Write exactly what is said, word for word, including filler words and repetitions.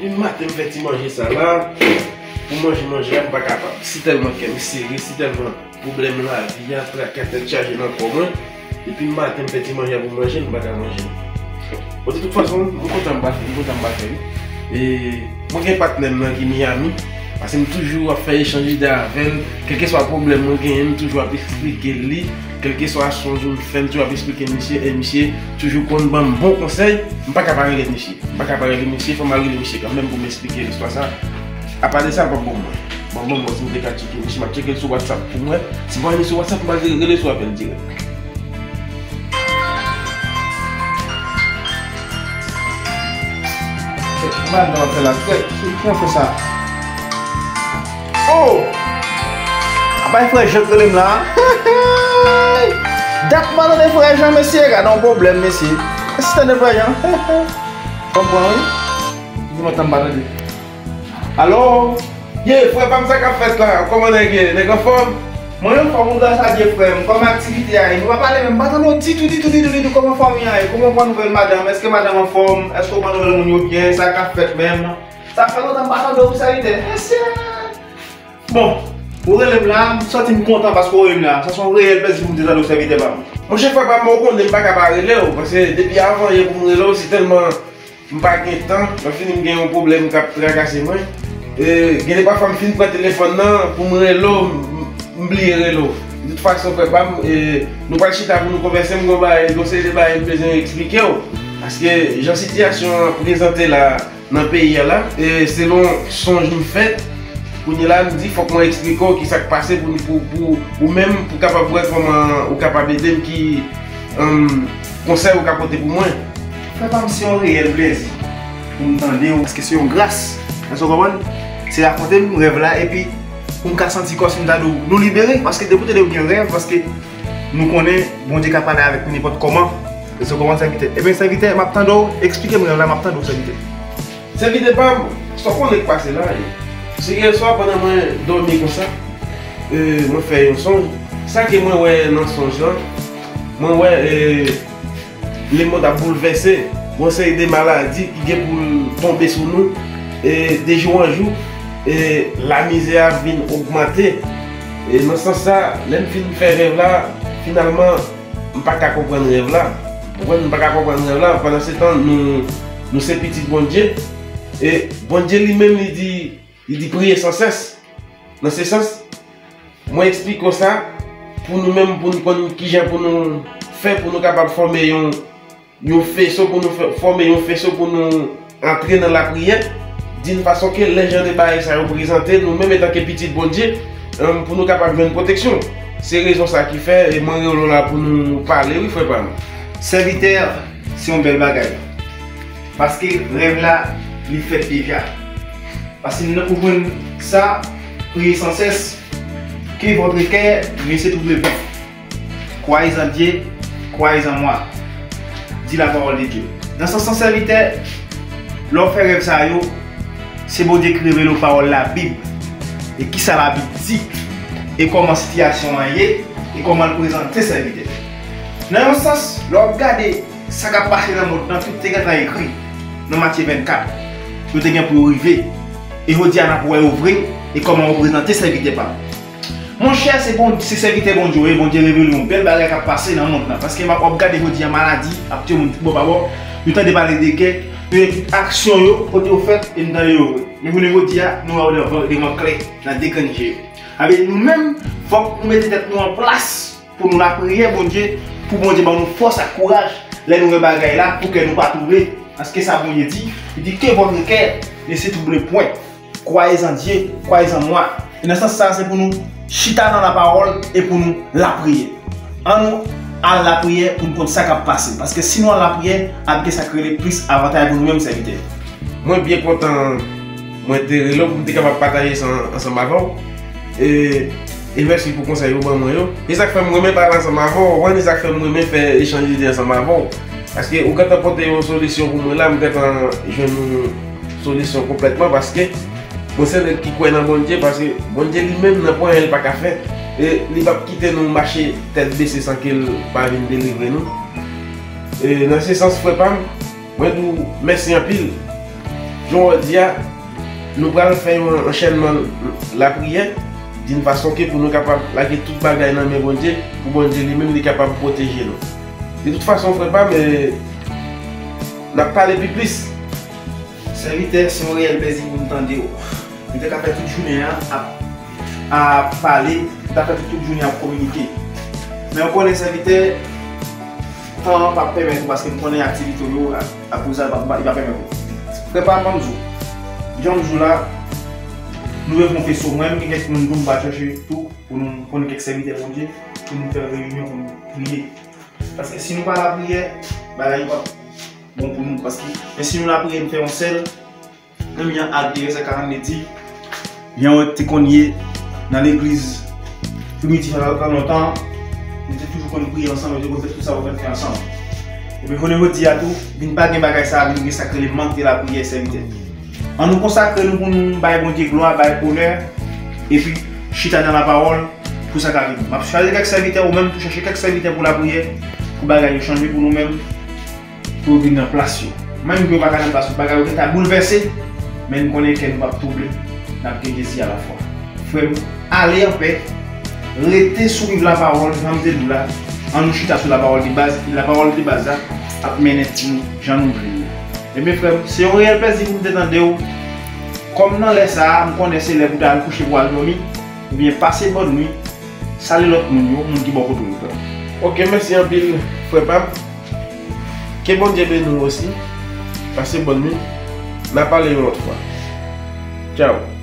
Depi maten m fè ti manje sa la, pou manje manje a, m pa kapab. Si tèlman kè m sere, si tèlman pwoblèm lavi a, traka tèt chaje nan kò mwen, depi maten m fè ti manje a pou m manje l, m pa ka manje l. Bon, de tout fason, m kontan m pa fè, m kontan m pa fè li. E mwen gen patnè m nan ki Miami, paske m toujou ap fè echanj ide avè l, kèlkeswa pwoblèm mwen genyen, m toujou ap eksplike l li, kèlkeswa sonj m fè, m toujou ap eksplike misye, e misye toujou konn ban m bon konsèy, m pa ka pa rele misye. M pa ka pa rele misye, fò m al rele misye kanmenm pou m eksplike l istwa sa. Apa de sa, l p ap ban m mwen. Ban m, ban m, si m te ka tcheke misye, m ap tcheke l sou WhatsApp pou m wè. Si m pa rele sou WhatsApp, m pral rele sou apèl dirèk. Madan an fè la tèt. Ki, ki an fè sa? Oh! Apa e frè Jean k rele m la? Dat m pa tande frè Jean, mesye. Gade yon pwoblèm, mesye. Èske tande frè Jean? Konprann, wi. Di mwen tan m pa tande. Alo? Ye, frè pa m, sa k ap fèt la? Kòman nèg ye? Nèg anfòm? Mwen anfòm, wi, gras a Dye, frè m. Kòman aktivite a ye? Nou pa pale menm, m pa tande w ditou, ditou, ditou, ditou. Kòman fanmi an ye? Kòman w pran nouvèl madanm? Èske madanm anfòm? Èske w pran nouvèl moun yo byen? Sa k ap fèt menm? Sa fè lontan m pa tande w, sèvitè. Mesye! Bon, ou rele m la, m santi m kontan paske w rele m la. Sa se yon reyèl plèzi pou m te tande w, sèvitè pa m. Monchè, frè pa m, ou konnen m pa ka pa rele w, paske depi avan yè pou m rele w, se tèlman m pa gen tan, lè fini m gen yon pwoblèm k ap trakase mwen. E, gen de pafwa m fin pran telefòn nan pou m rele w, m, m bliye rele w. De tout fason, frè pa m, e, nou pral chita pou nou konvèse, m gen yon bagay, gen yon seri de bagay m bezwen eksplike w. Paske jan sitiyasyon an prezante la, nan peyi a la, e selon sonj m fè, kounye la m di fòk mwen eksplike w kisa k pase pou, pou, pou ou menm, pou kapab wè kòman ou kapab ede m, ki, em, konsèy ou ka pote pou mwen. Frè pa m, se yon reyèl plèzi pou m tande w, paske se yon gras. Èske w konprann? Se rakonte m rèv la, epi pou m ka santi kòmsi m ta di w nou libere, paske depi w tande w gen rèv, paske nou konnen Bondye ka pale avèk nou nenpòt kòman. Èske w konprann, sèvitè? Ebyen, sèvitè, m ap tande w, eksplike m rèv la, m ap tande w, sèvitè. Sèvitè pa m, sa w konnen k pase la, e, se yè swa pandan mwen dòmi konsa, e, mwen fè yon sonj. Sa ke mwen wè nan sonj lan, mwen wè, e, lemonn ap boulvèse, yon seri de maladi ki gen pou l tonbe sou nou, e, de jou an jou, e, lamizè ap vin ogmante. E, nan sans sa, lè m fin fè rèv la, finalman, m pa ka konprann rèv la. Ou konprann? M pa ka konprann rèv la. Pandan se tan, nou, nou se pitit Bondye. E Bondye li menm, li di, li di priye san sès. Nan se sans, mwen eksplike w sa pou nou menm, pou nou konn kijan pou nou fè, pou nou kapab fòme yon, yon feso, pou nou fè, fòme yon feso pou nou antre nan lapriyè, d'une façon que lè jan de bagay sa yo prezante, nou menm etanke pitit Bondye, em, pou nou kapab jwenn pwoteksyon. Se rezon sa ki fè, e, mwen rele w la pou nou pale, wi, frè pa m. Sèvitè, se yon bèl bagay. Paske rèv la, li fèt deja. Paske nou konprann sa, priye san sès, que votre cœur ne se trouble point. Croyez en Dieu, croyez en moi, dit la parole de Dieu. Nan sans sa, sèvitè, lè w fè rèv sa yo, se Bondye ki revele w pawòl Labib. E kisa Labib di? E kòman sitiyasyon an ye? E kòman l prezante, sèvitè? Nan yon sans, lè w ap gade sa k ap pase nan mond lan, tout te gentan ekri nan Matye vennkat. Yo te gen pou yo rive. E jodi a, n ap wè yo vre. E kòman yo prezante, sèvitè pa m. Monchè, se Bon-, se sèvitè Bondye w ye, Bondye revele yon bèl bagay k ap pase nan mond lan. Paske m ap, w ap gade jodi a, maladi ap tiye moun tout bò pa bò. Nou tande pale de gè, nou gen tout aksyon yo, kote yo fèt, e nou tande yo vre. Men jounen jodi a, nou wè yo devan, devan klè, nan de grenn je yo. Sa vle di nou menm, fòk nou mete tèt nou an plas pou nou lapriyè Bondye, pou Bondye ban nou fòs ak kouraj lè nou wè bagay la, pou kè nou pa twouble. Paske sa Bondye di, li di, que votre cœur ne se trouble point. Croyez en Dieu, croyez en moi. E nan sans sa, se pou nou chita nan lapawòl e pou nou lapriyè. Ann nou al lapriyè pou nou konn sa k ap pase. Paske si nou al lapriyè, ap gen sa k rele plis avantay pou nou menm, sèvitè. Mwen byen kontan mwen te rele w pou m te kapab pataje sa ansanm avè w. E, e mèsi pou konsèy ou ban mwen yo. E sa k fè m renmen pale ansanm avè w, ou konprann, e sa k fè m renmen fè echanj ide ansanm avè w. Paske ou gentan pote yon solisyon pou mwen la, m gentan jwenn yon solisyon konplètman, paske mwen se nèg ki kwè nan Bondye, paske Bondye li menm nan pwen li pa ka fè. E li p ap kite nou mache tèt bese san ke l pa vin delivre nou. E nan se sans, frè pa m, mwen di w mèsi anpil. Jan w di a, nou pral fè yon anchènman lapriyè, d'une façon ke pou nou kapab lage tout bagay nan men Bondye, pou Bondye li menm li kapab pwoteje nou. De tout fason, frè pa m, n ap pale pi plis. Sèvitè, se yon reyèl plezi pou m tande w. M te ka fè tout jounen an ap, ap pale, m ta fè tout, tout jounen ap kominike. Men w konnen, sèvitè, tan an p ap pèmèt ou, paske m konnen aktivite w yo, akoz sa, li p ap, li p ap pèmèt ou. Frè pa m, ban m di w, jan m di w la, nou dwe fè yon festo. Mwen menm, gen kèk moun tou, m pral chèche tou, pou nou konn kèk sèvitè Bondye, pou nou fè reyinyon, pou nou priye. Paske si nou pa lapriyè, bagay yo p ap bon pou nou. Paske, men si nou lapriyè, nou fè yon sèl, menm jan Ak de vèsè karannde di, jan yo te konn ye nan legliz primitif a nan tan lontan, yo te toujou konn priye ansanm, yo te konn fè tout sa yo konn fè ansanm. Epi, konnen jodi a tou, vin pa gen bagay sa a, vin gen sa k rele mank de lapriyè, sèvitè. Ann nou konsakre nou pou nou bay Bondye glwa, bay onè, epi chita nan lapawòl pou sa ka vini. M ap chwazi kèk sèvitè, ou menm tou chèche kèk sèvitè pou lapriyè, pou bagay yo chanje pou nou menm, pou yo vin nan plas yo. Menm ke yo pa ka nan plas yo, bagay yo gentan boulvèse, men n konnen kè nou p ap twouble, n ap gen dezi alafwa. Frè m, ale anpè, rete swiv lapawòl, jan m te di w la, ann nou chita sou lapawòl de baz, e lapawòl de baz la ap mennen nou jan nou vle l la. Ebyen, frè m, se yon reyèl plezi pou m te tande w. Kòm nan lè sa a, m konnen se lè pou w ta al kouche pou w al dòmi, ebyen, pase bòn nwi, salye lòt moun yo, moun ki bò kote w yo, frè m. Ok, mèsi anpil, frè pa m. Ke Bondye beni w osi. Pase bòn nwi. N a pale yon lòt fwa. Tchaw.